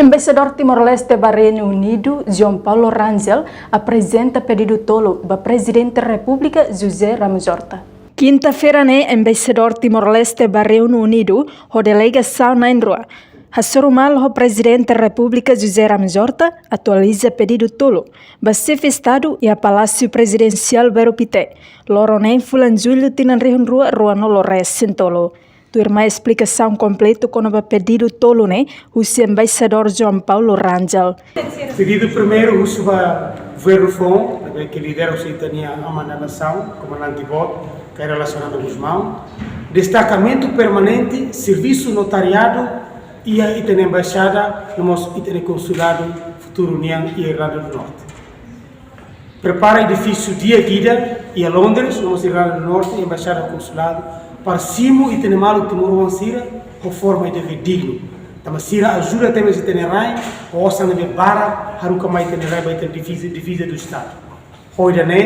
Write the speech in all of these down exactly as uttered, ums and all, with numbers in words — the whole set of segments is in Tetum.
Embaixadór Timor-Leste ba Reinu Unidu, João Paulo Rangel, aprezenta pedidu tolu ba Prezidente Repúblika José Ramos Horta. Kinta-feira ne'e, Embaixadór Timor-Leste ba Reinu Unidu ho delegasaun na'in-rua hasoru malu ho Prezidente Repúblika José Ramos Horta, atualiza pedidu tolu ba Xefe Estadu iha Palásiu Prezidensiál Bairru Pité, loron neen fulan Jullu tinan rihun rua ruanulu resin tolu. Tuirmai esplikasaun kompletu kona-ba pedidu tolu ne'e husi Embaixadór João Paulo Rangel. Pedidu primeiru husu ba Governu foun, ne'ebé ke lidera husi ita-nia Aman da Nasaun, Komandante boot, Kay Rala Xanana Gusmão, destakamentu permanente servisu notariadu iha ita-nia embaixada, no mós ita-nia konsuladu futuru nian iha Irlanda do Norte. Prepara edifísiu di'ak ida iha Londres, no mós Irlanda do Norte, embaixada, konsuladu, para simu ita-nia maluk timoroan sira ho forma ida ke dignu. Tanba sira ajuda tebes ita-nia rain ho osan ne'ebé barak, haruka mai ita-nia rain ba ita-nia diviza, diviza do Estadu. Ho ida-ne'e,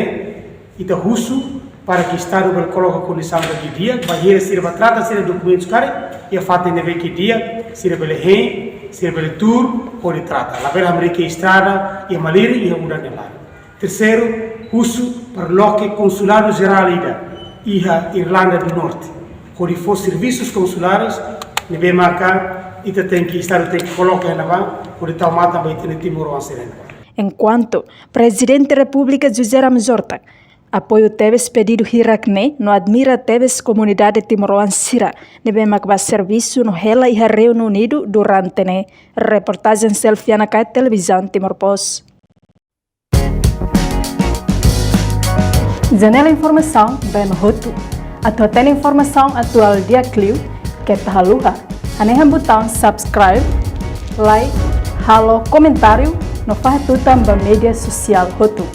ita husu para ke Estadu bele koloka kondisaun di'ak, bainhira sira bá trata sira dokumentus karik iha fatin ne'ebé ke di'ak, sira bele hein, sira bele tuur hodi trata. Labele hamriik iha estrada, iha malirin, iha udan nia laran. Terseiru, husu para loke konsuladu jerál ida iha Irlanda do Norte, hodi fó servisus konsulárius ne'ebé maka ita tenke, Estadu tenke koloka iha ne'ebá, hodi tau matan ba ita-nia timoroan sira iha ne'ebá. Enkuantu Prezidente Repúblika José Ramos Horta apoiu tebes pedidu hirak ne'e no admira tebes komunidade timoroan sira ne'ebé mak bá servisu no hela iha Reinu Unidu durante ne'e. Reportajen Selviana Kay, Televizaun Timor Post. Janela informasaun ba ema hotu. Atu hatene informasaun atuál di'ak liu, keta haluha hanehan butaun subscribe, like, halo komentáriu no fahe tutan ba média sosiál hotu.